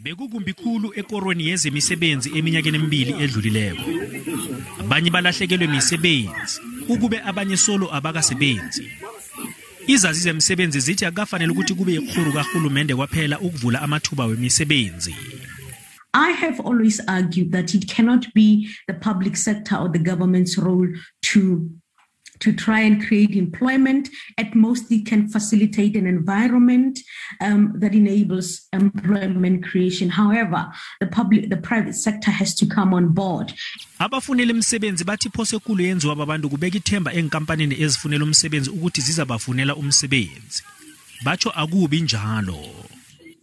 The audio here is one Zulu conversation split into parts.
Bekukumbi khulu ekorweni yezemisebenzi eminyakeni emibili edlulileko. Abanye balahlekelwe misebenzi, ukube abanye solo abakasebenzi. Izazi zemisebenzi zithi akukafanele ukuthi kube yikhuru karhulumende kwaphela ukuvula amathuba wemisebenzi. I have always argued that it cannot be the public sector or the government's role to try and create employment. At most, it can facilitate an environment that enables employment creation. However, the private sector has to come on board. Abafunela imisebenzi bathi iphoso ekulu yenziwa babantu kubeka ithemba enkampanini ezifunela umsebenzi ukuthi zizabafunela umsebenzi. Batsho akubi njalo.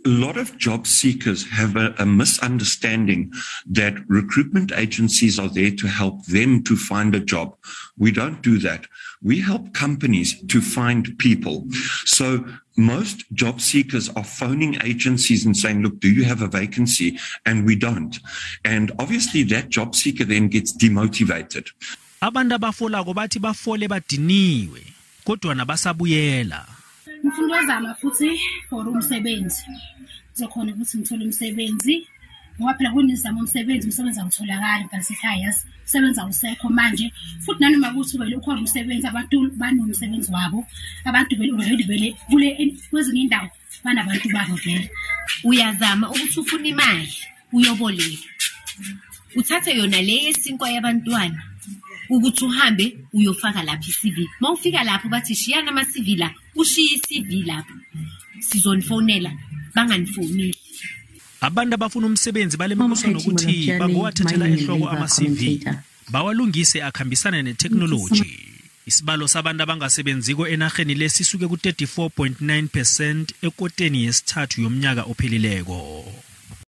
A lot of job seekers have a misunderstanding that recruitment agencies are there to help them to find a job. We don't do that. We help companies to find people. So most job seekers are phoning agencies and saying, look, do you have a vacancy? And we don't. And obviously that job seeker then gets demotivated. Abantu abafolako bathi bafole badiniwe, kodwa nabasabuyela. Ngifuna ukuzama futhi for umsebenzi. Ngizokhona ukuthi ngithole umsebenzi ngoba phela kunizama umsebenzi, umsebenzi awutholakali phela sihlaya, yazi umsebenzi awusekho manje. Futhi nanoma kuthi vele ukhona umsebenzi, abantu banomsebenzi wabo, abantu vele already vele kule kwezinye indawo banabantu babo vele. Uyazama ukuthi ufuna imali uyoboleka, uthathe yona le yesinkwa yabantwana ukuthi uhambe uyofaka lapha i-CV. Mawufika lapho bathi shiyana ama-CV la, ushiye i-CV lapho, sizonifonela, banganifoneli. Abantu abafuna umsebenzi balemukiswa nokuthi bangowathathela ehloko ama-CV, bawalungise akhambisane neteknoloji. Isibalo sabantu abangasebenziko enarheni le sisuke ku-34.9% ekoteni yesithathu yomnyaka ophelileko.